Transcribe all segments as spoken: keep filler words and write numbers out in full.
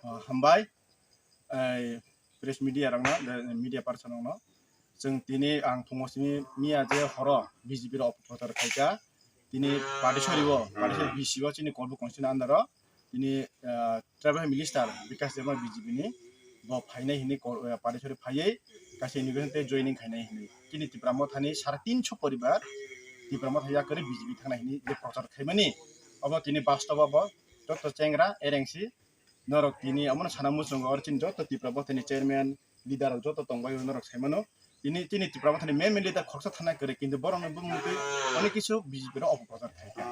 Ah, hambai, eh, press media rokno, the media person rokno. Chwng tini ang phungo simi miya je horo B J P rok opoprochar khaika. Tini Patisori o, Patisori B C o chini Kolbu constituency under o. Tini, ah, tribal minister Bikash Debbarma B J P ni bo phainai hini kor-, ah, Patisori phaiwi kaisa inauguration tei joining khainai hini. Chini Tipra Mothani sare tinso poribar Tipra Motha yakarwi B J P thangnai hini je prochar khaimani. Obo tini bastobo bo joto chengra erengsi norok tini omono sana muchungo, oro chini joto Tipra Mothani chairman, leader rok joto tongbaio norok saimano. Tini, tini Tipra Mothani main main leader khoroksa thana kwrwi, kintu borokno bumungtwi onek kisu B J P rok opoprochar khaikha.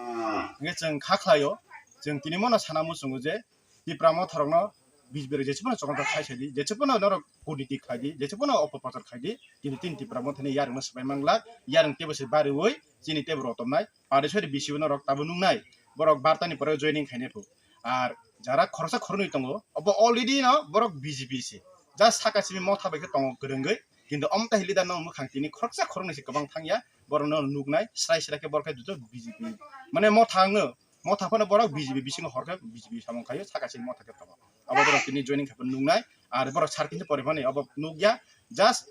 Hingkhe chwng kha khlaio, chwng tini mono sana muchungo je Tipra Motha rokno B J P rok jese phano chokon khai sadi, jese phano norok kuditi khlaidi, jese phano opoprochar khlaidi, kintu tini Tipra Mothani yarwngno swbai manglak, yarwng teibo se bariwi chini teibo rotomnai, Patisori B C o norok tabuk nuknai, borok bartani pore joining khainai phu. Ar jara khoroksa khoroknwi tongo, obo already no borok B J P se. Just saka simi Motha bai khe tongo kwrwngwi, kintu omo tai leader no mwkhang tini khoroksa khoroknwi se kwbang thangya, borok no nuknai, srai srai khe borok khe joto B J P. Mane Motha wngno, Motha phano borok B J P bisingo hor khe B J P samung khaio, saka simi Motha khe tongo. Abo borok tini joining khe nuknai, ar borok sar kinse pore phani abo nukya, just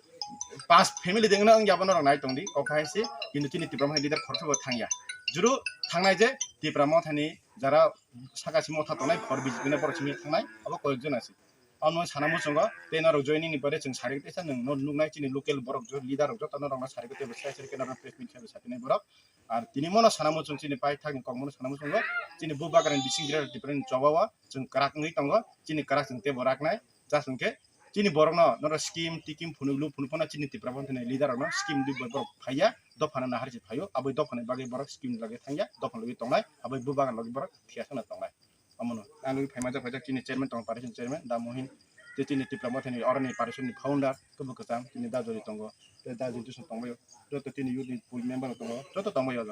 pas family dengno wngya bono rok nai tongdi, kok hai se, kintu chini Tipra Mothani leader khoroksa bo thangya. Juru thangnai je Tipra Mothani jara saka simi Motha tongnai, hor B J P ni borok simi thangnai, abo koyek jon asi. Omo sana muchungo tei norok joining ni pore chwng sari teisa nwng no nuknai chini local borok jo leader rok joto norok no sari tei bo srai srai khe norok press meet khe bo sapinai borok. Ar tini mono sana muchung chini paithak ni kok mono sana muchungo chini bubagra ni bising greater Tripura ni choba o chwng kwrak wngwi tongo, chini kwrak chwng teibo raknai, just hwnkhe chini borokno norok scheme tikim phunuklu phunuk phano chini Tipra Mothani leader rokno scheme di borok phaiya, dophano nahar se phaio, aboni dophani bagwi borok scheme logwi thangya, dophano logwi tongnai, aboni bubagra logwi borok thiyasano tongnai. Omono ang logwi phaima jak phaijak chini chairman tongo, Patisori chairman Da Mohin, tei chini Tipra Mothani oroni Patisori ni founder kebo kwcham chini Da Jori tongo, tei Da Jintu song tongbaio, joto chini youth ni full member tongo, joto tongbaio.